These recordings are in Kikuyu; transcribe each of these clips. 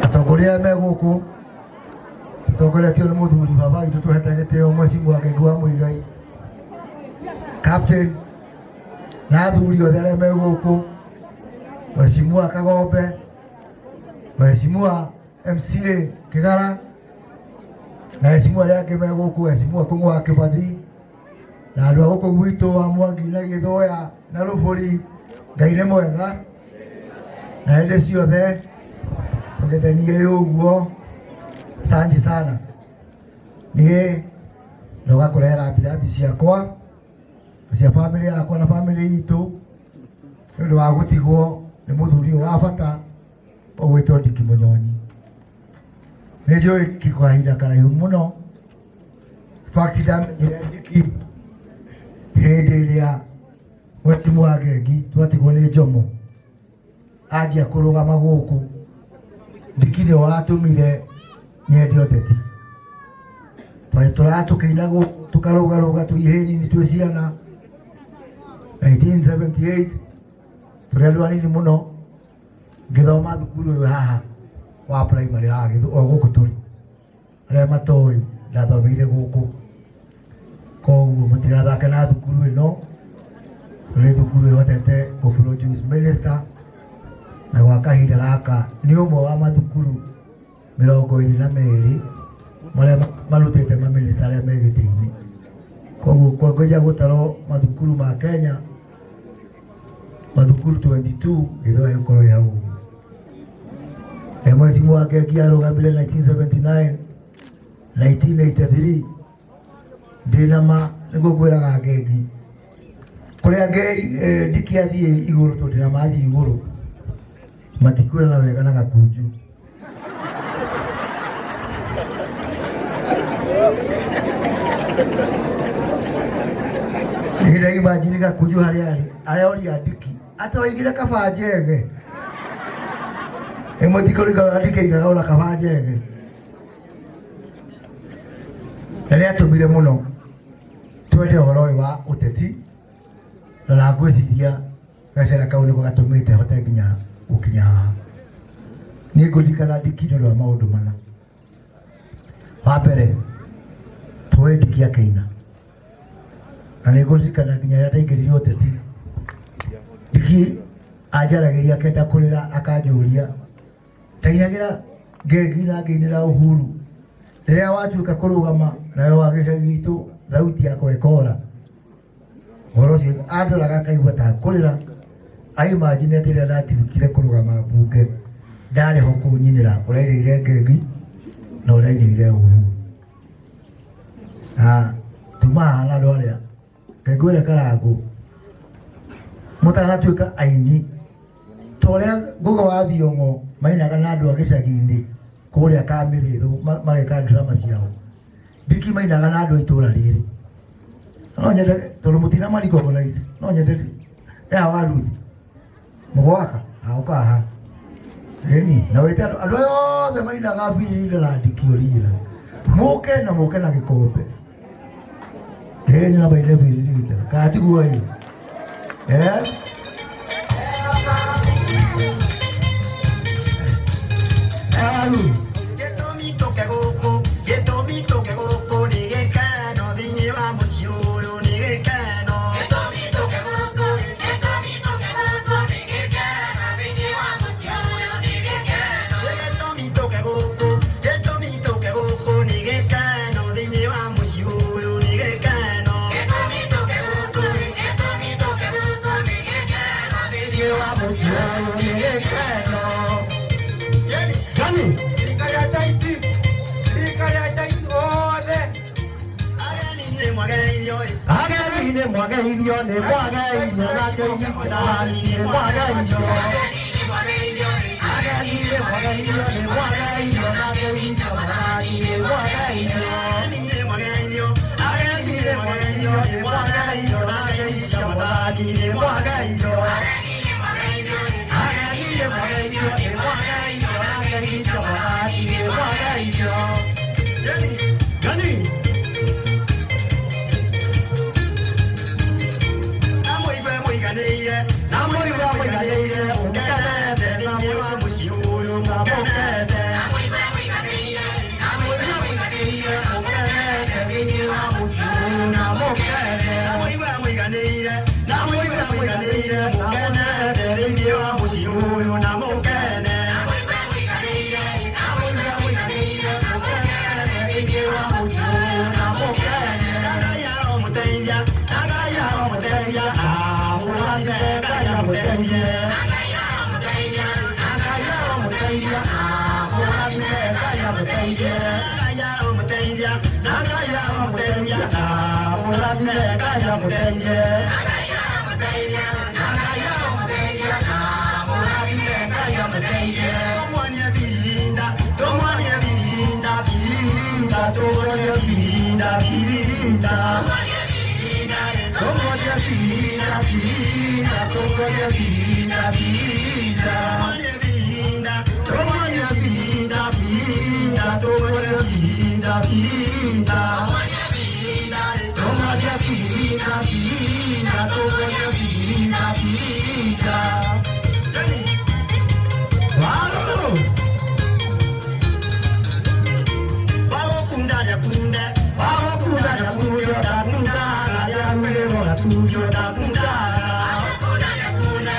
Atongoria arĩa me gũkũ tũtongoretio nĩ mũthuri baba witũ tũhete gĩtĩo Mheshimiwa Ngengu wa Muigai, captain na athuri othe arĩa me gũkũ, Mheshimiwa Kagombe, Mheshimiwa MCA Kĩgara na Mheshimiwa arĩa angĩ me gũkũ, Mheshimiwa Kũng'ũ wa Kĩbathi na andũ a gũkũ gwitũ wa Mwangi na Gĩthũya na Rũbũri, Ngai nĩ mwega na hĩndĩ ciothe tũgĩthenie ũguo. Asante sana. Niĩ ndoka kũrehera rambirambi ciakwa cia bamĩrĩ yakwa na bamĩrĩ itũ nĩ ũndũ wa gũtigwo nĩ mũthuri ũyũ wa bata ũgwĩtwo Ndiki Mũnyonyi. Nĩ njũĩ Ndiki kwa kahinda karaihu mũno. In fact ndamenyire Ndiki hĩndĩ ĩrĩa mwetimu wa Ngengi twatigwo nĩ Njomo anjia kũrũgama gũkũ. Ndiki nĩwe watũmire nyende ũteti. Twarĩ tũraya tũkĩina gũkũ tũkarũgarũga twĩ ihĩĩ nini twĩ ciana 1978 tũrĩ andũ anini mũno ngĩthoma thukuru ũyũ haha wa primary haha o gũkũ tũrĩ arĩa matoĩ ndathomeire gũkũ koguo mũtigathake na thukuru ĩno nĩ thukuru ĩhotete gũ produce minister na gwa kahinda gaka nĩ ũmwe wa mathukuru 22 marĩa marutĩte maminista arĩa me gĩtĩ-inĩ. Koguo kwangĩja gũtarwo mathukuru ma Kenya mathukuru 22 Gĩthũa ĩgũkorwo ĩ hau ũguo. Na Mheshimiwa Ngengi arũgamire 1979 1983 ndĩna ma nĩguo ngwĩraga Ngengi kũrĩa Ndiki athiĩ igũrũ tondũ ndĩna ma athiĩ igũrũ matikwĩrana wega na gakunju. Nĩ imagine gakunju harĩa arĩ aroria Ndiki atoigire kaba njege ĩmwe tikũringana Ndiki aigaga ona kaba njege na nĩ atũmire mũno twende ũhoro ũyũ wa ũteti na na ngwĩciria gacĩra kau nĩko gatũmĩte hote nginya gũkinya haha. Niĩ ngũririkana Ndiki nĩ ũndũ wa maũndũ mana. Wa mbere twoĩ Ndiki akĩina na nĩ ngũririkana nginya rĩrĩa ndaingĩrire ũteti Ndiki anjaragĩria akenda kũrĩra akanjũria ndainagĩra Ngengi na ngĩinĩra Uhuru rĩrĩa watuĩka kũrũgama nawe wa gĩcagi gitũ thauti yakwa ĩkora. Ũhoro ũcio andoraga akaigua ta kũrĩra aimagine atĩ rĩrĩa ndatuĩkire kũrũgama mbunge ndarĩ ho kũnyinĩra ũrainĩire Ngengi na ũrainĩire Uhuru. Na tuma haha na andũ arĩa Ngai ngwĩre Karangũ mũtanatuĩka aini ta ũrĩa Ngũgĩ wa Thiong'o mainaga na andũ a gĩcagi-inĩ kũrĩa Kamĩrĩthũ mageka drama ciao. Ndiki mainaga na andũ a itũra rĩrĩ. No nyende tondũ mũtina ma recognize no nyende ya wa Ruth mũgwaka aũka haha ĩni na wĩte andũ andũ aya othe mainaga biriri na ndiki original mũke na mũke na gĩkombe ĩni na maine biriri kana tiguo ĩ eh. Aru. Gĩtũmi tũke gũkũ, gĩtũmi tũke gũkũ nĩ gĩkeno thĩinĩ wa mũciĩ ũyũ nĩ gĩkeno. Gĩtũmi tũke gũkũ, gĩtũmi tũke gũkũ nĩ gĩkeno thĩinĩ wa mũciĩ ũyũ nĩ gĩkeno. Gĩtũmi tũke gũkũ, gĩtũmi tũke gũkũ nĩ gĩkeno thĩinĩ wa mũciĩ ũyũ nĩ gĩkeno. Gĩtũmi tũke gũkũ, gĩtũmi tũke gũkũ nĩ gĩkeno thĩinĩ wa mũciĩ ũyũ nĩ gĩkeno. Yani, Gani? Rika rĩa Taiti, rika rĩa Taiti othe. Ageni nĩ mwageithio ĩ. Ageni nĩ mwageithio nĩ mwageithio na Ngai nĩ mwageithio. Ageni nĩ mwageithio, Ageni nĩ mwageithio nĩ mwageithio na Ngai nĩ mwageithio. Ageni nĩ mwageithio, ageni nĩ mwageithio nĩ mwageithio na Ngai nĩ mwageithio. Ageni nĩ mwageithio, Ageni nĩ mwageithio nĩ mwageithio na Ngai nĩ mwageithio. Yani, Gani? Na mũigue mũiganĩire, Na mũigue mũiganĩire, mũkenete thĩinĩ wa mũciĩ amũteithia na amũrathime Ngai amũteithie. Ngai aromũteithia na Ngai aromũteithia na amũrathime Ngai amũteithie. Ngai aromũteithia na Ngai aromũteithia na amũrathime Ngai amũteithie. Tũmuonie birinda, tũmuonie birinda, birinda, tũmuonie birinda, birinda. Tũmuonie birinda, birinda, tũmuonie birinda, birinda. Tũmuonie birinda, tũmuonie birinda, birinda, tũmuonie birinda, birinda. Tũmuonie birinda, birinda, tũmuonie birinda, birinda. Warũrũ. Wagũkunda nĩakunde, wagũkunda nĩakunde, ũtakundaga nĩarugĩrwo gatuthi ũtakundaga. Agũkunda nĩakunde,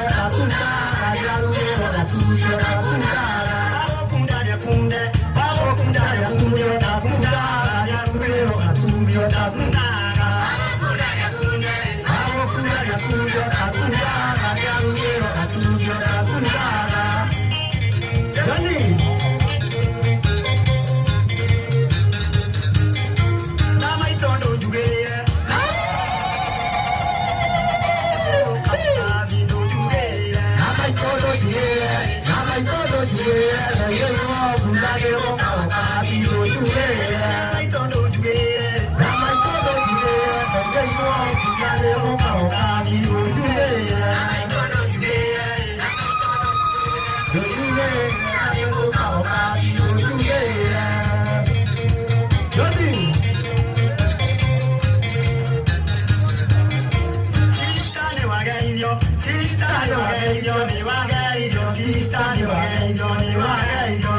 ũtakundaga, nĩarugĩrwo gatuthi ũtakundaga. Wagũkunda nĩakunde, wagũkunda nĩakunde, ũtakundaga nĩarugĩrwo gatuthi ũtakundaga. Agũkunda nĩakunde, ũtakundaga, nĩarugĩrwo gatuthi ũtakundaga. Johnny. Na maitũ ndũnjugĩre, kabi ndũnjugĩre. Na maitũ ndũnjugĩre, na maitũ ndũnjugĩre, ndaigĩrwo mbundagĩrwo kaũkabi ndũnjugĩre. Na maitũ ndũnjugĩre, Na maitũ ndũnjugĩre, ndaigĩrwo mbundagĩrwo kaũkabi ndũnjugĩre. Ndũnjugĩre, ndaigĩrwo kaũkabi ndũnjugĩre. Johnny. Sista nĩwageithio, sista nĩwageithio, nĩwageithio, sista nĩwageithio, nĩwageithio.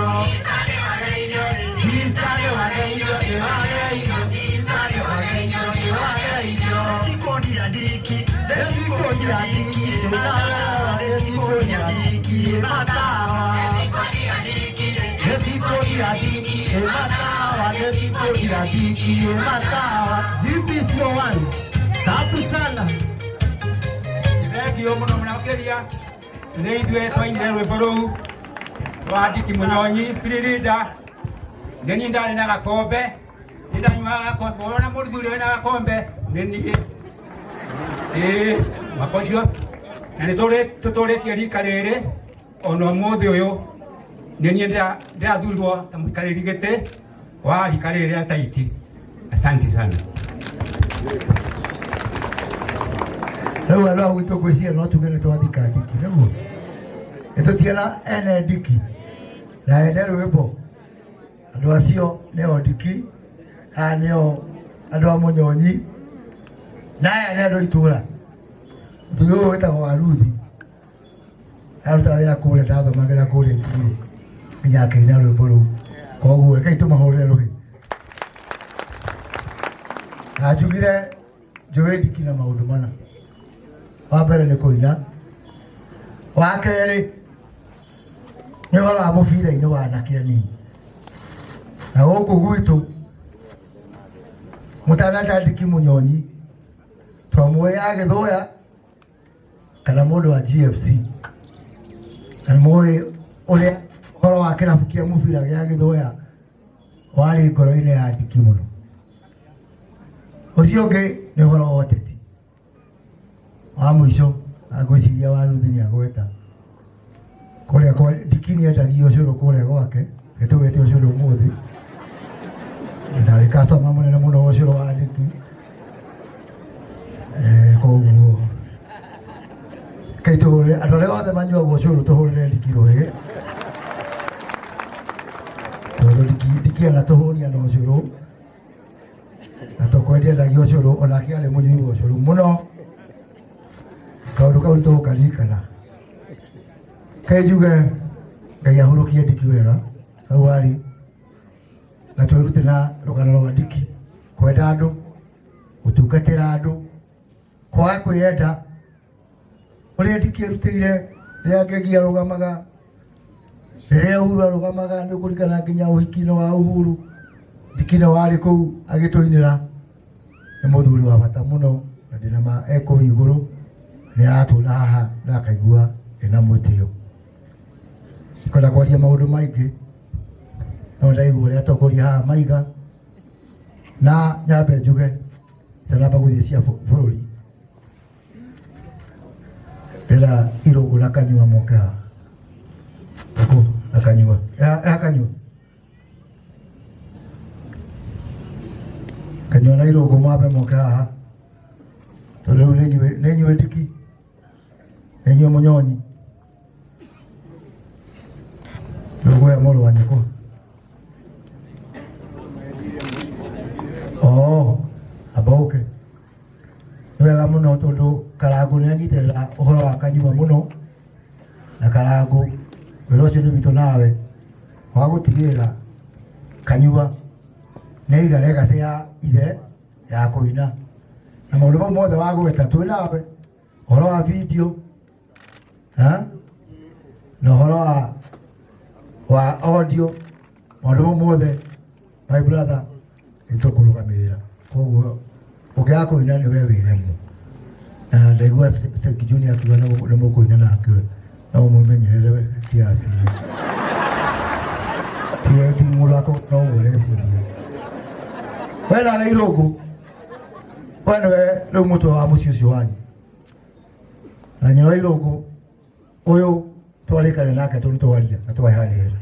Sista nĩwageithio, nĩwageithio, sista nĩwageithio, nĩwageithio. Ndecikũnia ndiki, ndecikũnia ndiki, matawa, ndecikũnia ndiki, matawa. Nĩcikũria ndiki ĩmatawa, nĩcikũria ndiki ĩmatawa. GP01 tabu sana. Thengio mũno mũno makĩria nĩ ithuĩ twainire rwĩmbo rũu rwa Ndiki Mũnyonyi Biririnda. Nĩ niĩ ndarĩ na gakombe, nĩ ndanyuaga gakombe, ũrona mũthuri wĩna gakombe nĩ niĩ. Ĩĩ mwaka ũcio na nĩ tũtũrĩtie rika rĩrĩ ona ũmũthĩ ũyũ nĩ niĩ ndĩrathurirwo ta mũikarĩri gĩtĩ wa rika rĩrĩ rĩa Taiti. Asante sana. Rĩu andũ a gwitũ ngwĩciria no tuge nĩ twathika ndiki nĩguo nĩtũtiana ene ndiki na ene rwĩmbo andũ acio nĩo ndiki aya nĩo andũ a mũnyonyi na aya nĩ andũ a itũra mũthuri ũyũ wĩtagwo Waruthi arutaga wĩra kũrĩa ndathomagĩra kũrĩa Ituĩ nginya akĩina rwĩmbo rũu koguo rekei tũmahũrĩre rũhĩ na njugire njũĩ ndiki na maũndũ mana wa mbere nĩ kũina wa kerĩ nĩ ũhoro wa mũbira-inĩ wa anake anini na gũkũ gwitũ mũtanata ndiki mũnyonyi twamuoĩ agĩthũya kana mũndũ wa GFC na nĩmũĩ ũrĩa ũhoro wa kĩrabu kĩa mũbira gĩa gĩthũya warĩ ngoro-inĩ ya ndiki mũno ũcio ũngĩ nĩ ũhoro wa ũteti wa mũico ngwĩciria Waruthi nĩ agweta kũrĩa kwa ndiki nĩ endagia ũcũrũ kũrĩa gwake nĩtũgĩte ũcũrũ ũmũthĩ ndarĩ customer mũnene mũno wa ũcũrũ wa ndiki koguo rekei tũhũrĩre andũ arĩa othe manyuaga ũcũrũ tũhũrĩre ndiki rũhĩ tondũ ndiki ndiki anatũhũnia na ũcũrũ na tũkwendia endagia ũcũrũ onake arĩ mũnyui wa ũcũrũ mũno kaũndũ kau nĩtũgũkaririkana kaĩ njuge Ngai ahurũkie ndiki wega hau arĩ na twĩrute na rũgano rwa ndiki kwenda andũ gũtungatĩra andũ kwaga kwĩyenda ũrĩa ndiki erutĩire rĩrĩa Ngĩngĩ arũgamaga rĩrĩa Uhuru arũgamaga nĩ ũkũririkana nginya ũhiki-inĩ wa Uhuru ndiki nĩ warĩ kũu agĩtũinĩra nĩ mũthuri wa bata mũno na ndĩna ma e kũu igũrũ nĩ aratuona haha na akaigua ena mwĩtĩo. Ndikwenda kwaria maũndũ maingĩ, no ndaigua ũrĩa atongoria haha maiga, na nyambe njuge itanamba gũthiĩ cia bũrũri, ndĩrenda Irũngũ na Kanyua moke haha. Irũngũ na Kanyua, eha Kanyua. Kanyua na Irũngũ mambe moke haha, tondũ rĩu nĩ inyuĩ ndiki, nĩ inyuĩ mũnyonyi. Rĩu we mũrũ wa nyũkwa. Oo, amba ũke. Nĩ wega mũno tondũ Karangũ nĩ anyitĩrĩra ũhoro wa Kanyua mũno, na Karangũ wĩra ũcio nĩ witũ nawe wa gũtigĩrĩra Kanyua nĩ aiga legacy ya ithe ya kũina. Na maũndũ mau mothe wagweta twĩ nawe, ũhoro wa video ha? Na ũhoro wa audio, maũndũ mau mothe my brother nĩ tũkũrũgamĩrĩra. Koguo ũngĩaga kũina nĩ we wĩremwo. Na ndaigua Seki Junior akiuga nĩ mũkũina nake, no mũmenyerere we kiasi. Ti mũndũ wa no ũguo ũreciria. We nawe Irũngũ, we nĩwe rĩu mũtwe wa mũciĩ ũcio wanyu. Na nyina wa Irũngũ ũyũ twarĩkania nake tondũ twaria na twaheanĩrĩra.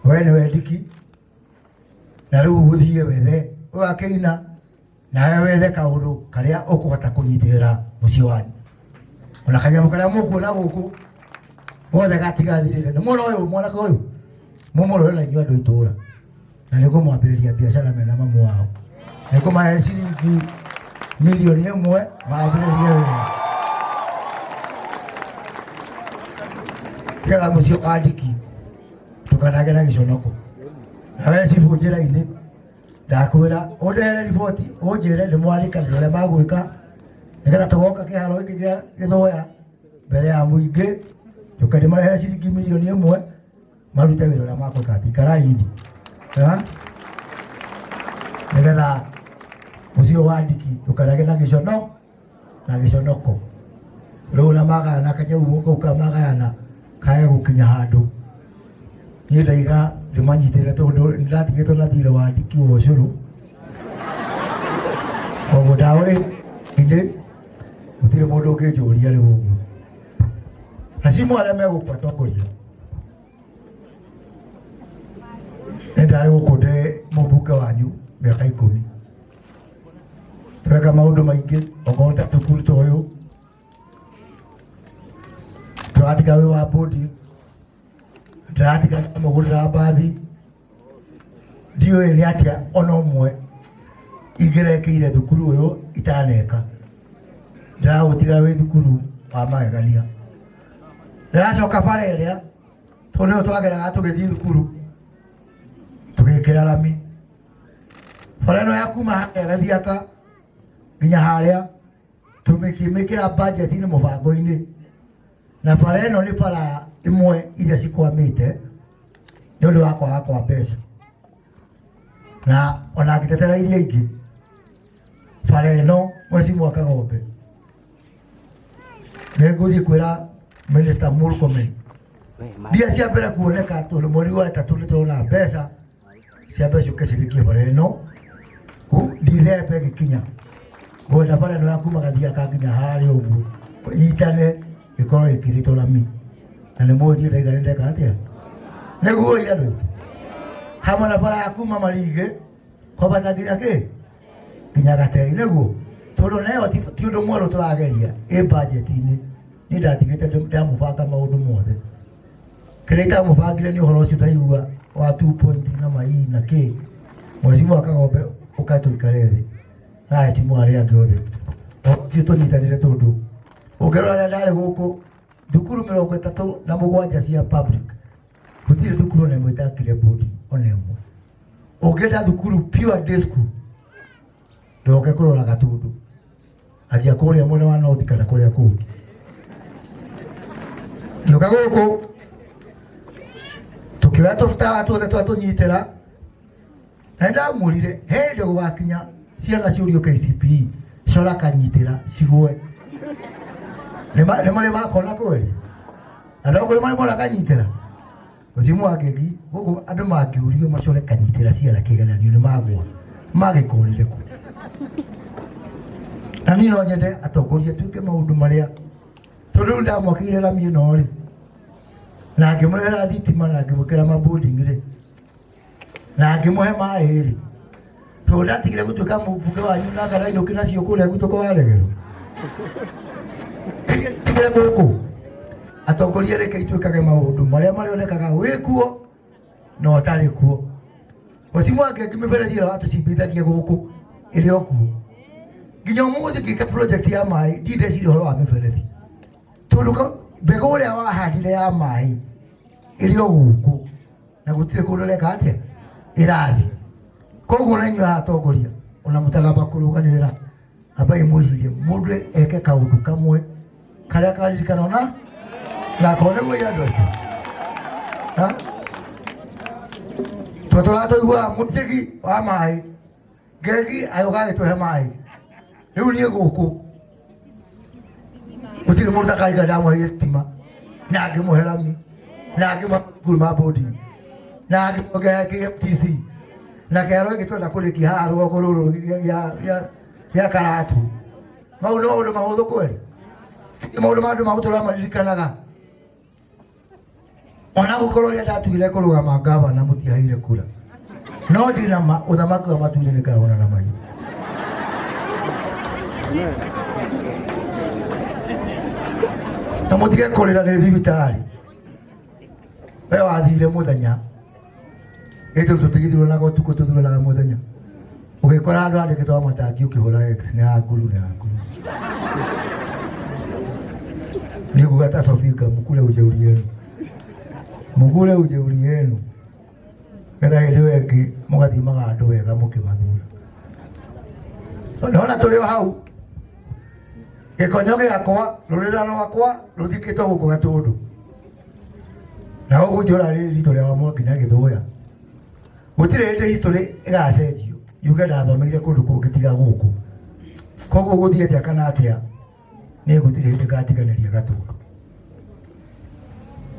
We nĩwe ndiki, na rĩu ũgũthiĩ wethe ũgakĩina nawe wethe kaũndũ karĩa ũkũhota kũnyitĩrĩra mũciĩ wanyu. Ona kanyamũ karĩa mũkuona gũkũ gothe gatigathirĩre. Nĩ mwana ũyũ, mwanake ũyũ mũmũrore na inyuĩ andũ a itũũra, na nĩ ngũmwambĩrĩria biacara mena mamu wao. Nĩ ngũmahe ciringi 1 million mambĩrĩrie wĩra nĩgetha mũciĩ wa ndiki ndũkanagĩe na gĩconoko. Na we cibũ njĩra-inĩ ndakwĩra ũndehere riboti, ũnjĩre nĩ mwarĩkanĩra ũrĩa magwĩka nĩgetha tũgoka kĩharo gĩkĩ gĩa Gĩthũya mbere ya mũingĩ, njoke ndĩmarehere ciringi 1 million marute wĩra ũrĩa makwĩka. Atĩ ikarai thĩ nĩgetha mũciĩ wa ndiki ndũkanagĩe na gĩcono na gĩconoko. Rĩu na magayana kanyau kau ka magayana kage gũkinya handũ. Niĩ ndaiga ndĩmanyitĩrĩre tondũ nĩndatigĩtwo na thirĩ wa ndiki wa ũcũrũ, koguo ndaũrĩ inĩ gũtirĩ mũndũ ũngĩnjũria rĩu ũguo. Acimu arĩa megũkũ atongoria, nĩ ndarĩ gũkũ ndĩ mũmbunge wanyu mĩaka 10, tũreka maũndũ maingĩ, okorwo ta thukuru ta ũyũ tũratiga wĩ wa bodi, ndĩratiga mũgũrĩra mbathi, ndiũĩ nĩ atĩa ona ũmwe ingĩrekĩire thukuru ũyũ itaneka. Ndĩraũtiga wĩ thukuru wa magegania. Ndĩracoka bara ĩrĩa tondũ nĩyo twageraga tũgĩthiĩ thukuru, tũgĩkĩra rami bara ĩno ya kuma harĩa Gathiaka nginya harĩa, tũmĩkĩmĩkĩra budget-inĩ mũbango-inĩ. Na bara ĩno nĩ bara ĩmwe iria cikwamĩte nĩ ũndũ wa kwaga kwa mbeca, na ona ngĩtetera iria ingĩ, bara ĩno Mheshimiwa Kagombe nĩ ngũthiĩ kwĩra Minister Murkomen mbia cia mbere kuoneka, tondũ mweri wa ĩtatũ nĩ tũrona mbeca cia mbeca ciũke cirĩkie bara ĩno Dithemba ĩgĩkinya. Ngwenda bara ĩno ya kuma Gathiaka nginya harĩa ũguo nyitane, ĩkorwo ĩkĩrĩtwo rami. Na nĩ mũĩ niĩ ndaiga nĩ ndeka atĩa nĩguo ĩ andũ aitũ, hamwe na bara ya kuma Marigĩ kwambata nginya kĩ nginya Gatei, nĩguo tondũ nayo ti ũndũ mwerũ tũrageria ĩ budget-inĩ. Niĩ ndatigĩte ndamũbanga maũndũ mothe, kĩrĩa itamũbangire nĩ ũhoro ũcio ndaigua wa 2 point na mai na kĩ. Mheshimiwa Kagombe, ũka tũikare thĩ na aheshimu arĩa angĩ othe, ũhoro ũcio tũnyitanĩre, tondũ ũngĩrora rĩrĩa ndarĩ gũkũ, thukuru 37 cia public, gũtirĩ thukuru ona ĩmwe ĩtakire bodi ona ĩmwe. Ũngĩenda thukuru pure day school, ndoke kũrora Gatundu, anjia kũrĩa mwena wa north kana kũrĩa kũngĩ. Ngĩũka gũkũ tũkĩoya tũbutawa tuothe twatũnyitĩra, na nĩndamwĩrire he hĩndĩ gũgakinya ciana ciũrio KCPE cora kanyitĩra cigwe. Nĩ marĩ makona kweli? Na no kũrĩ marĩ mona kanyitĩra. Mũcimu wa Ngĩngi gũkũ andũ mangĩũrio macore kanyitĩra ciara kĩgeranio nĩ magwa magĩkorire kũ. Na niĩ no nyende atongoria tuĩke maũndũ marĩa tondũ rĩu ndamwakĩire rami ĩno rĩ na ngĩmũrehera thitima na ngĩmwĩkĩra maboarding rĩ na ngĩmũhe maĩ rĩ tondũ ndatigire gũtuĩka mũmbunge wanyu na ngarainũki nacio kũrĩa gwitũ kwa Regeru tigire gũkũ atongoria reke ituĩkage maũndũ marĩa marĩonekaga wĩ kuo na ũtarĩ kuo. Mũcimu wa Ngĩngi mĩberethi ĩrĩa watũcimbithagia gũkũ ĩrĩ o kuo nginya ũmũthĩ ngĩka project ya maĩ ndindeciria ũhoro wa mĩberethi tondũ mbegũ ũrĩa wahandire ya maĩ ĩrĩ o gũkũ na gũtirĩ kũndũ ĩreka atĩa ĩrathiĩ. Koguo na inyuĩ haha atongoria ona mũtanamba kũrũganĩrĩra ambai mwĩcirie mũndũ eke kaũndũ kamwe karĩa karirikanwo na nako nĩguo andũ aitũ. Ha? Twatũraga tũiguaga mũcigi wa maĩ Ngegi agĩũka agĩtũhe maĩ rĩu niĩ gũkũ gũtirĩ mũndũ takarika ndamũheire thitima na ngĩmũhe rami na ngĩmũhe cukuru ma boarding na ngĩmũhe KMTC na kĩharo gĩkĩ twenda kũrĩkia haha rũgongo rũrũ gĩa Karatu. Mau nĩ maũndũ mahũthũ kweli? Ti maũndũ ma andũ magũtũra maririkanaga. Ona gũkorwo rĩrĩa ndatuire kũrũgama ngavana mũtiaheire kura, no ndĩ na ma ũthamaki wa matu-inĩ nĩngahũrana na mahiũ. Na mũtige kũrĩra nĩ thibitarĩ. We wathire mũthenya ĩtũ tũtigithuranaga ũtukũ tũthuranaga mũthenya ũgĩkora andũ andĩkĩtwo matangi ũkĩhũra X nĩ hanguru nĩ hanguru nĩ nguga ta Sofika mkule ujeuri yenu mkule ujeuri yenu getha hĩndĩ ĩyo ĩngĩ mũgathimaga andũ wega mũkĩmathura. Nona tũrĩ o hau gĩkonyo gĩakwa rũrĩra rwakwa rũthikĩtwo gũkũ Gatũndũ na gũkũ itũra rĩrĩ ritũ rĩa Wamwangi na Gĩthũya gũtirĩ hĩndĩ history ĩgacenjio yuge ndathomeire kũndũ kũngĩ tiga gũkũ. Koguo gũthiĩ atĩa kana atĩa niĩ gũtirĩ hĩndĩ ngatiganĩria Gatũndũ.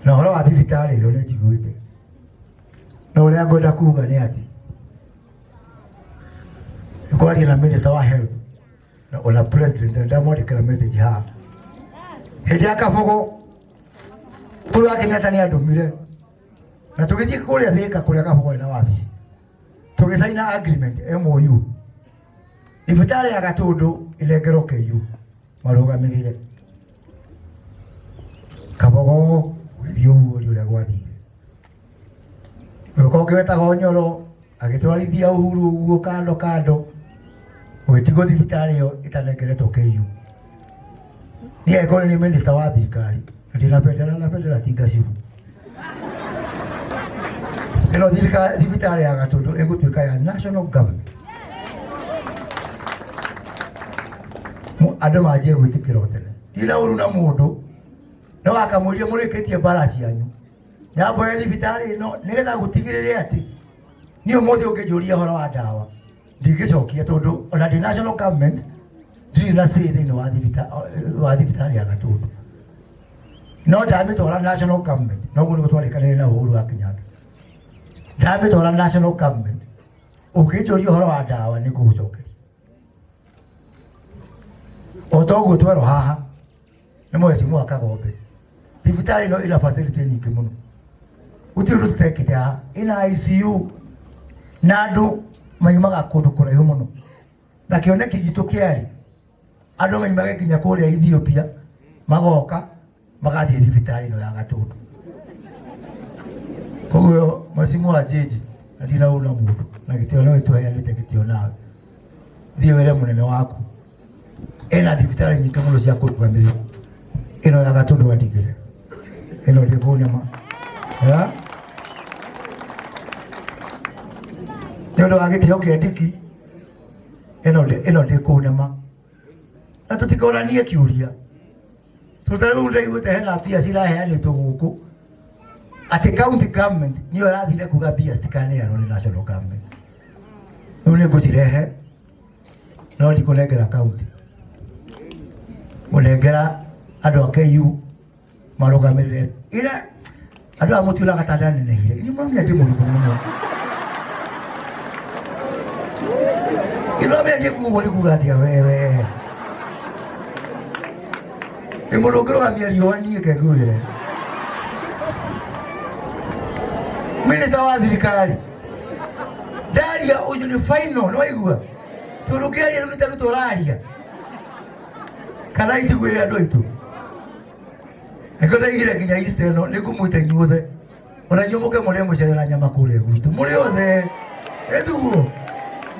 Na ũhoro wa thibitarĩ ĩyo nĩ njiguĩte, no ũrĩa ngwenda kuga nĩ atĩ ngwaria na minister wa health na ona president na ndamwandĩkĩra message haha hĩndĩ ya Kabogo Uhuru wa Kenyatta nĩ andũmire na tũgĩthiĩ kũrĩa Thika kũrĩa Kabogo ena wabici tũgĩcaina agreement MOU thibitarĩ ya Gatũndũ ĩnengerwo KU marũgamĩrĩre Kabogo gũgĩthiĩ ũguo nĩ ũrĩa gwathire. Ũka ũngĩ wetagwo Nyoro agĩtwarithia Uhuru ũguo kando kando ũgĩtigwo thibitarĩ ĩyo ĩtanengeretwo KU. Niĩ angĩkorwo nĩ minister wa thirikari na ndĩna bendera na bendera ti ngacibu ĩno thibitarĩ ya Gatũndũ ĩgũtuĩka ya national government. Andũ manjie gwĩtĩkĩra o tene ndina ũru na mũndũ no akamũria mũrĩkĩtie mbara cianyu nyamboe thibitarĩ ĩno nĩgetha gũtigĩrĩre atĩ niĩ ũmũthĩ ũngĩnjũria ũhoro wa ndawa ndingĩcokia tondũ ona ndĩ national government ndirĩ na say thĩinĩ wa wa thibitarĩ ya Gatũndũ no ndamĩtwara national government noguo nĩguo twarĩkanĩire na Uhuru wa Kenyatta ndamĩtwara national government ũngĩnjũria ũhoro wa ndawa nĩ ngũgũcokeria o toguo twerwo haha nĩ mheshimiwa Kagombe thibitarĩ ĩno ĩna facility nyingĩ mũno gũtirĩ ũndũ tũtekĩte haha ĩna ICU na andũ maimaga kũndũ kũraihu mũno na kĩoneki gitũ kĩarĩ andũ maimage nginya kũrĩa Ethiopia magoka magathiĩ thibitarĩ ĩno ya Gatũndũ. Koguo mheshimiwa Jeji na ndinauna mũndũ na gĩtĩo no gĩtũheanĩte gĩtĩo nawe thiĩ wĩre mũnene waku ena thibitarĩ nyingĩ mũno cia kũrũgamĩrĩra ĩno ya Gatũndũ atigĩre ĩno ndĩkũnema nĩ ũndũ wa gĩtĩo kĩa Ndiki ĩno ndĩkũnema na tũtikoranie kĩũria tondũ ta rĩu ndaiguĩte hena mbia ciraheanĩtwo gũkũ atĩ county government nĩyo ĩrathire kuga mbia citikaneanwo nĩ national government rĩu nĩ ngũcirehe no ndikũnengera county ngũnengera andũ a KU marũgamĩrĩre ira. Andũ aya mũtiũraga ta ndanenehire. Inyuĩ mũramenya ndĩ mũndũ mũnene mũno. Inyuĩ mũramenya niĩ kuga ũguo nĩ kuga atĩa wewe? Nĩ mũndũ ũngĩrũgamia riũa niĩ ke ngwĩre. Minista wa thirikari ndaria ũyũ nĩ final, nĩ waigua? Tondũ ũngĩaria rĩu nĩ ta Ruto ũraria. Kana itiguĩre andũ aitũ. Nĩkĩo ndaigire nginya Easter ĩno nĩ ngũmwĩta inyuothe ona inyuĩ mũke mũrĩe mũcere na nyama kũrĩa gwitũ mũrĩ othe ĩtiguo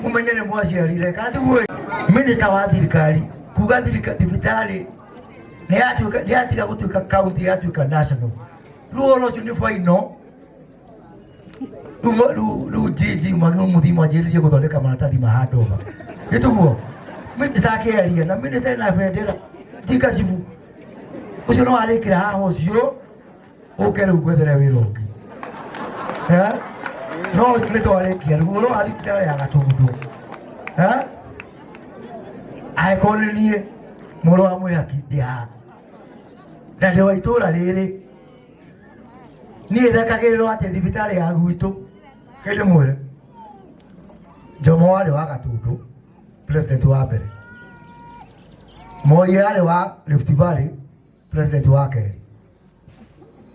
mũmenye nĩ mwaciarire kana tiguo. Minista wa thirikari kuga thibitarĩ nĩ yatuĩka nĩ yatiga gũtuĩka county yatuĩka national. Rĩu ũhoro ũcio nĩ final. Rĩu jiji mwagĩrĩirwo mũthiĩ mwanjĩrĩrie gũthondeka maratathi ma handover. Ĩtiguo minista akĩaria na minista ena bendera ti kacibu ũcio no arĩkĩra haha ũcio ũke rĩu ngwethere wĩra ũngĩ. Eh? No ũcio nĩ twarĩkia rĩu ũhoro wa thibitarĩ ya Gatũndũ. Eh? Angĩkorwo nĩ niĩ mũrũ wa mwĩhaki ndĩ haha na ndĩ wa itũũra rĩrĩ, niĩ thekagĩrĩrwo atĩ thibitarĩ ya gwitũ kĩndĩ mwĩre Jomo warĩ wa Gatũndũ president wa mbere, Moi arĩ wa Rift Valley president wa kerĩ,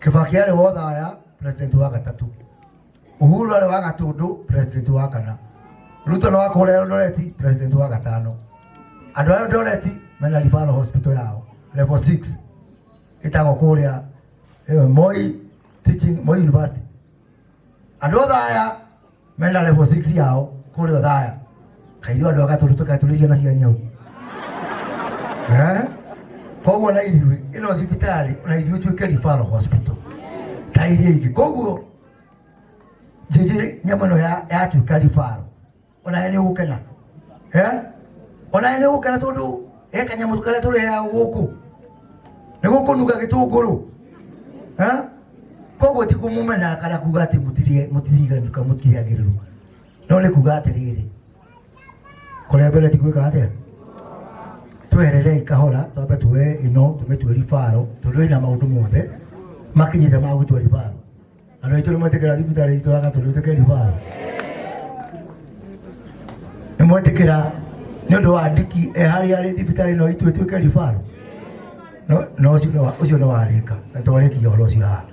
Kibaki arĩ wa Othaya president wa gatatũ, Uhuru arĩ wa Gatũndũ president wa kana, Ruto nĩ wa kũrĩa Eldoret president wa gatano. Andũ a Eldoret mena referral hospital yao level 6 ĩtagwo kũrĩa Moi Teaching Moi University. Andũ a Othaya mena level 6 yao kũrĩa Othaya. Kaithuĩ andũ a Gatũndũ tũkaĩ tũrĩ ciana cia nyau. Eh? Koguo na ithuĩ ĩno thibitarĩ na ithuĩ tuĩke referral hospital ta iria ingĩ. Koguo njĩnjĩ nyamũ ĩno yatuĩka referral onawe nĩ ũgũkena. Eh? Onawe nĩ ũgũkena tondũ he kanyamũ karĩa tũrehaga gũkũ nĩ gũkũnunga gĩtũngũrũ. Eh? Koguo ti kũmũmena kana kuga atĩ mũtiriganu kana mũtirĩagĩrĩru, no nĩ kuga atĩrĩrĩ, kũrĩa mbere ti gwĩka atĩa, twehererei kahora twambe tuoye ĩno tũmĩtue ribaro tondũ ĩna maũndũ mothe makinyĩte ma gũtua ribaro. Andũ aitũ nĩ mwetĩkĩra thibitarĩ itũ ya Gatũndũ ĩtuĩke ribaro? Nĩ mwetĩkĩra nĩ ũndũ wa ndiki e harĩa arĩ thibitarĩ ĩno itũ ĩtuĩke ribaro? No ũcio nĩ warĩka na twarĩkia ũhoro ũcio haha.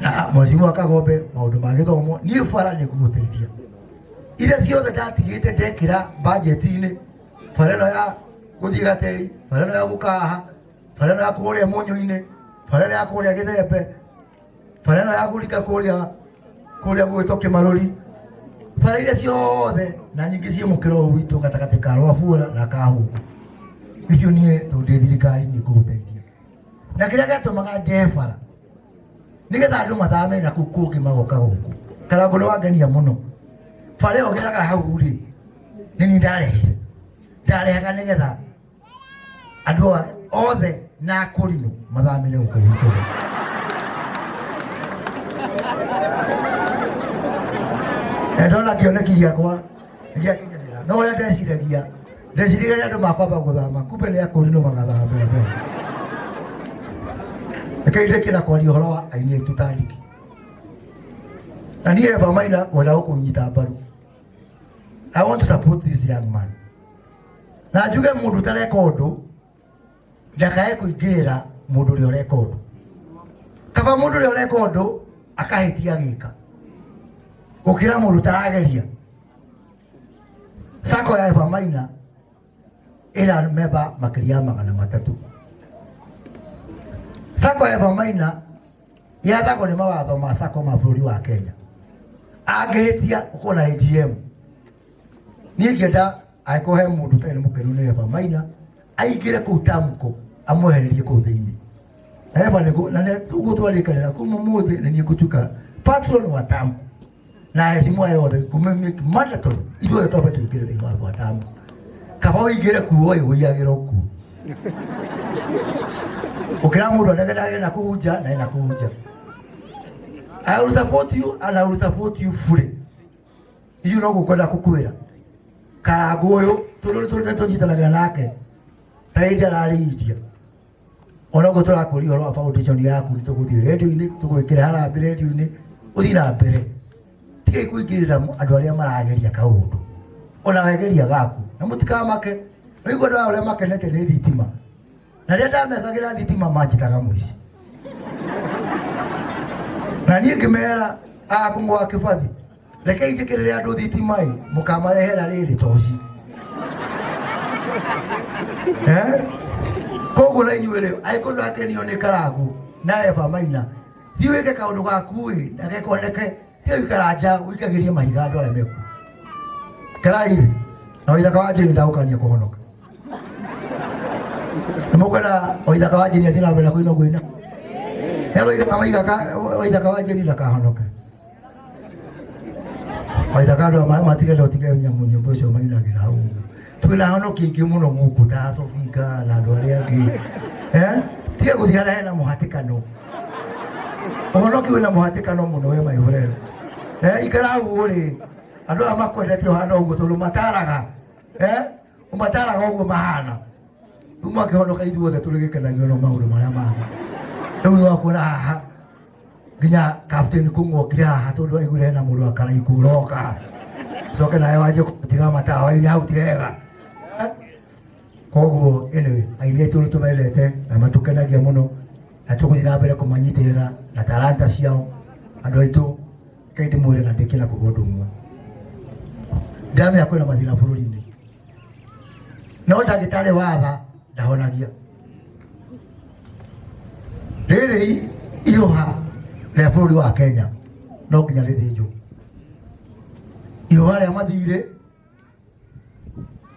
Na Mheshimiwa Kagombe maũndũ ma gĩthomo niĩ bara nĩ ngũgũteithia. Iria ciothe ndatigĩte ndekĩra bajeti-inĩ, bara ĩno ya gũthiĩ Gatei, bara ĩno ya gũka haha, bara ĩno ya kũrĩa Mũnyũ-inĩ, bara ĩno ya kũrĩa Gĩthembe, bara ĩno ya kũrika kũrĩa gũgĩtwo Kĩmarũri, bara iria ciothe na nyingĩ ciĩ mũkĩra ũyũ witũ gatagatĩ ka Rwabuora na Kahũngũ, icio niĩ tondũ ndĩ thirikari nĩ ngũgũteithia. Na kĩrĩa gĩatũmaga ndehe bara nĩgetha andũ mathame na kũu kũngĩ magoka gũkũ. Karangũ nĩ wangenia mũno. Bara ĩyo geraga hau rĩ, nĩ niĩ ndarehire, ndarehaga nĩgetha andũ othe na akũrinũ mathamĩre gũkũ gwitũ. Na ndona kĩoneki gĩakwa nĩgĩakinyanĩra. No ũrĩa ndeciragia, ndeciragia andũ makwamba gũthama, kumbe nĩ akũrinũ magathama mbere mbere. Reke ndĩkie na kwaria ũhoro wa aini aitũ ta Ndiki. Na niĩ Eva Maina ngwenda gũkũnyita mbaru. I want to support this young man. Na njuge mũndũ ũtareka ũndũ ndakae kũingĩrĩra mũndũ ũrĩa ũreka ũndũ. Kaba mũndũ ũrĩa ũreka ũndũ akahĩtia agĩka gũkĩra mũndũ ũtarageria. Sacco ya Eva Maina ĩna memba makĩria ya 300. Sacco ya Eva Maina yathagwo nĩ mawatho ma Sacco ma bũrũri wa Kenya. Angĩhĩtia ũkorwo na AGM. Niĩ ingĩenda angĩkorwo he mũndũ ũtarĩ mũkenu nĩ Eva Maina aingĩre kũu Tamko amwehererie kũu thĩinĩ. Na Eva nĩguo na nĩ ũguo twarĩkanĩra kuma ũmũthĩ nĩ niĩ ngũtuĩka patron wa Tamko. Na heshima yothe ngũmĩ make mandatory ithuothe twambe tũingĩre thĩinĩ wa Tamko. Kaba ũingĩre kuo ĩgũiyagĩra kuo. Ũkĩra mũndũ anegenage na kũu nja na ena kũu nja. I will support you and I will support you fully. Icio no gũkwenda kũkwĩra. Karangũ ũyũ tũrĩ tũnyitanagĩra nake ta hĩndĩ ararĩ India. Ona ũguo tũrakũria ũhoro wa foundation yaku, nĩ tũgũthiĩ rĩndiũ-inĩ, tũgwĩkĩra harambĩ rĩndiũ-inĩ, ũthiĩ na mbere. Tigai kũingĩrĩra andũ arĩa marageria kaũndũ, ona wegeria gaku na mũtikamake. Ũigua andũ aya ũrĩa makenete nĩ thitima, na rĩrĩa ndamekagĩra thitima manjĩtaga mũici, na niĩ ngĩmera akũng'wa kĩbathi, reke njĩkĩrĩre andũ thitima ĩ mũkamarehera rĩrĩ toci. Eh? Koguo na inyuĩ rĩ, angĩkorwo ndũrakenio nĩ Karangũ na Eva Maina, thiĩ wĩke kaũndũ gaku ĩ na gekoneke, tiga gũikara nja ũikagĩrie mahiga andũ arĩa mekuo. Kerai na Waithaka wa Jane ndagũkania kũhonoka. Nĩ mũkwenda Waithaka wa Jane athiĩ na mbere na kũina ũguo ina? Nĩ Waithaka wa Jane ndakahonoke. Waithaka andũ aya matigenda ũtige nyamũ nyĩmbo icio mainagĩra hau. Twĩna honoki aingĩ mũno gũkũ ta Sofika na andũ arĩa angĩ. Eh? Tiga gũthiĩ harĩa hena mũhatĩkano. Ũhonoki wĩna mũhatĩkano mũno we my friend. Eh, ikara hau rĩ, andũ aya makwendete ũhana ũguo tondũ mataraga. Eh? Ũmataraga ũguo mahana. Rĩu makĩhonoka ithuothe tũrĩ gĩkenagio no maũndũ marĩa mangĩ. Rĩu nĩ wakuona haha nginya Captain Kung'u okire haha tondũ aiguire hena mũndũ wa Karaikũ ũroka. Coke nawe wanjie kũtiga matawa-inĩ hau ti wega. Koguo anyway, aini aitũ nĩ tũmendete na matũkenagia mũno na tũgũthiĩ na mbere kũmanyitĩrĩra na talanta ciao. Andũ aitũ, reke ndĩmwĩre na ndĩkie na kuga ũndũ ũmwe. Ndĩramenya kwĩna mathĩna bũrũri-inĩ, no ndagĩtarĩ wa tha ndahonagia. Rĩrĩ ihũha rĩa bũrũri wa Kenya no nginya rĩthĩnjwo. Ihũha rĩa mathirĩ,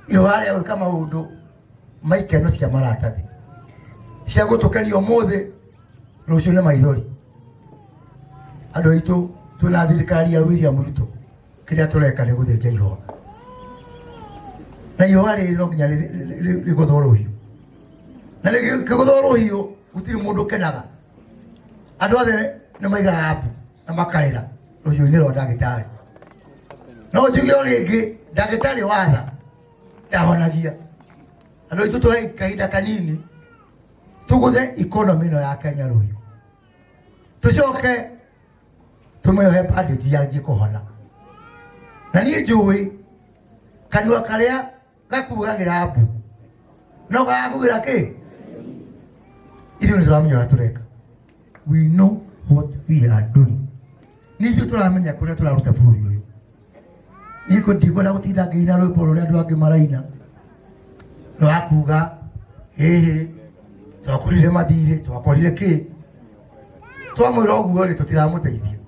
ihũha rĩa gwĩka maũndũ ma ikeno cia maratathi cia gũtũkenia ũmũthĩ, rũciũ nĩ maithori. Andũ aitũ, twĩna thirikari ya William Ruto, kĩrĩa tũreka nĩ gũthĩnja ihũa, na ihũa rĩrĩ no nginya rĩgũthwo rũhiũ, na rĩkĩgũthwo rũhiũ gũtirĩ mũndũ ũkenaga. Andũ othe nĩ maigaga mbu na makarĩra rũhiũ-inĩ rwa ndagĩtarĩ. No njuge o rĩngĩ, ndagĩtarĩ watha ndahonagia. Andũ aitũ, tũhe kahinda kanini tũgũthe economy ĩno ya Kenya rũhiũ, tũcoke tũmĩohe bandage yanjie kũhona. Na niĩ njũĩ kanua karĩa gakugagĩra mbu no gagakugĩra kĩ. Ithuĩ nĩ tũramenya ũrĩa tũreka. We know what we are doing. Nĩ ithuĩ tũramenya kũrĩa tũraruta bũrũri ũyũ. Niĩ ndikwenda gũtinda ngĩina rwĩmbo rũrĩa andũ angĩ maraina rwa kuga ĩhĩ twakorire mathirĩ, twakorire kĩ. Twamwĩra ũguo rĩ, tũtiramũteithia.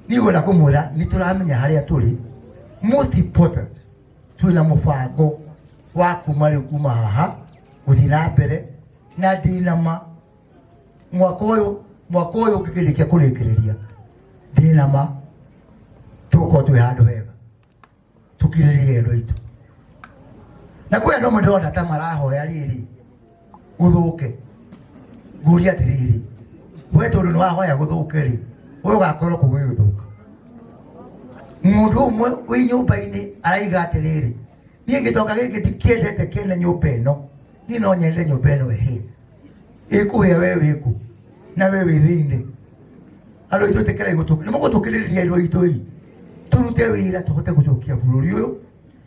Niĩ ngwenda kũmwĩra nĩ tũramenya harĩa tũrĩ. Most important, twĩna mũbango wa kuma rĩu, kuma haha gũthiĩ na mbere, na ndĩna ma mwaka ũyũ ũngĩkĩrĩkia kũrĩkĩrĩria, ndĩna ma tũgũkorwo twĩ handũ hega. Tũkirĩrĩrie andũ aitũ, na kwĩ andũ amwe ndĩrona ta marahoya rĩrĩ gũthũke. Ngũria atĩrĩrĩ, we tondũ nĩ wahoya gũthũke rĩ, we ũgakorwo kũ gũgĩthũka? Mũndũ ũmwe wĩ nyũmba-inĩ araiga atĩrĩrĩ, niĩ gĩtonga gĩkĩ ndikĩendete kĩene nyũmba ĩno, niĩ no nyende nyũmba ĩno ĩhĩe. Ĩkũhĩa we wĩkũ na we wĩ thĩinĩ? Andũ aitũ, ĩtĩkĩrai nĩ mũgũtũkĩrĩrĩria. Andũ aitũ ĩ, tũrute wĩra tũhote gũcokia bũrũri ũyũ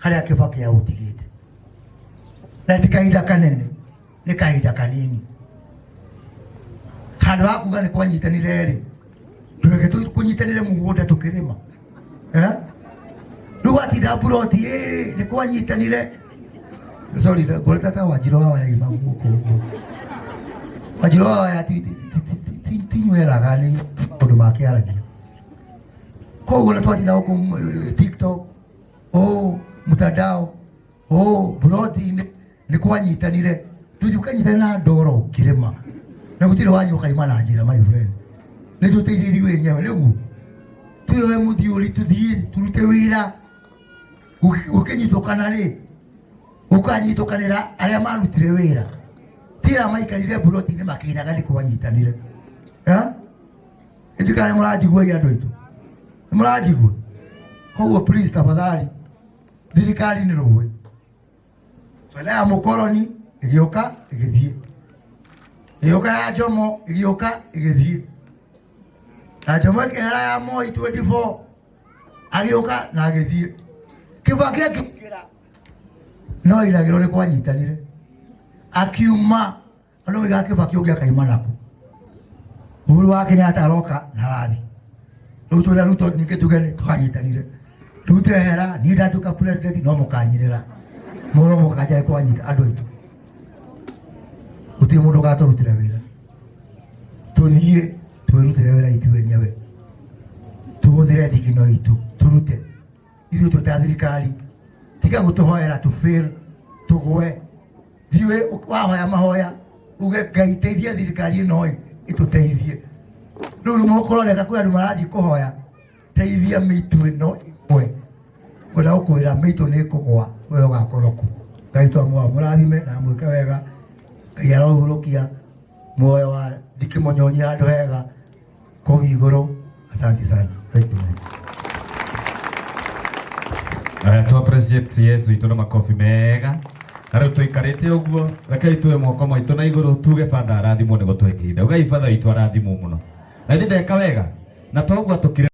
harĩa Kĩbakĩ aũtigĩte, na ti kahinda kanene, nĩ kahinda kanini. Handũ ha kuga nĩ kwanyitanire rĩ, tũreke kũnyitanĩre mũgũnda tũkĩrĩma. Eh? Rĩu watinda mburoti ĩ nĩ kwanyitanire. Sorry, ngorete ta Wanjirũ wa Waya ima gũkũ ũguo. Wanjirũ wa Waya ti nyweraga nĩ maũndũ make aragia. Koguo na twatinda gũkũ TikTok, oh, mtandao, oh, mburoti-inĩ nĩ kwanyitanire, tũthiĩ ũkanyitanĩra na ndoro ũkĩrĩma na gũtirĩ wanyu ũkaima na njĩra. My friend, nĩ tũteithie ithuĩ enyewe nĩguo twĩoe mũthiũri, tũthiĩ tũrute wĩra. Gũkĩnyitũkana rĩ, gũkanyitũkanĩra arĩa marutire wĩra, ti arĩa maikarire mburoti-inĩ makĩinaga nĩ kwanyitanire. Eh? Ithuĩ kana nĩ mũranjigua ĩ andũ aitũ, nĩ mũranjigua? Koguo please, tafadhali, thirikari nĩ rũĩ baada ya mũkoroni ĩgĩũka ĩgĩthiĩ. Ĩgĩũka ya Jomo, ĩgĩũka ĩgĩthiĩ. Na Jomo ĩkĩhera ya Moi 24 agĩũka na agĩthiĩ. Kibaki akĩingĩra no inagĩrwo nĩ kwanyitanire, akiuma andũ moigaga Kibaki ũngĩ akaima nakũ. Uhuru wa Kenyatta aroka na arathi. Rĩu twĩna Ruto ningĩ tuge nĩ twanyitanire. Ruto ehera, niĩ ndatuĩka president no mũkanyirĩra. Mũno mũkanja kwanyita andũ aitũ. Gũtirĩ mũndũ ũgatũrutĩra wĩra. Tũthiĩ twĩrutĩre wĩra ithuĩ enyewe. Tũhũthĩre thigino itũ tũrute. Ithuĩ twĩ ta thirikari. Tiga gũtũhoera tũ fail tũgwe. Thiĩ wahoya mahoya uge Ngai teithia thirikari ĩno ĩ ĩtũteithie. Rĩu nĩ kũroneka kwĩ andũ marathiĩ kũhoya teithia mĩitũ ĩno ĩgwe. Ngwenda gũkwĩra mĩitũ nĩ ĩkũgwa we ũgakorwo kũ. Ngai twamũhoya mũrathime na amwĩke wega. Ngai arohurũkia muoyo wa Ndiki Mũnyonyi handũ hega kũu igũrũ. Asante sana. Thank you. Aya tu appreciate CS witũ na makobi mega. Na rĩu tũikarĩte ũguo, rekei tuoe moko maitũ na igũrũ tuge batha arathimwo nĩ gũtũhe ihinda. Ugai batha witũ arathimwo mũno. Na ithe ndeka wega. Na toguo atũkire.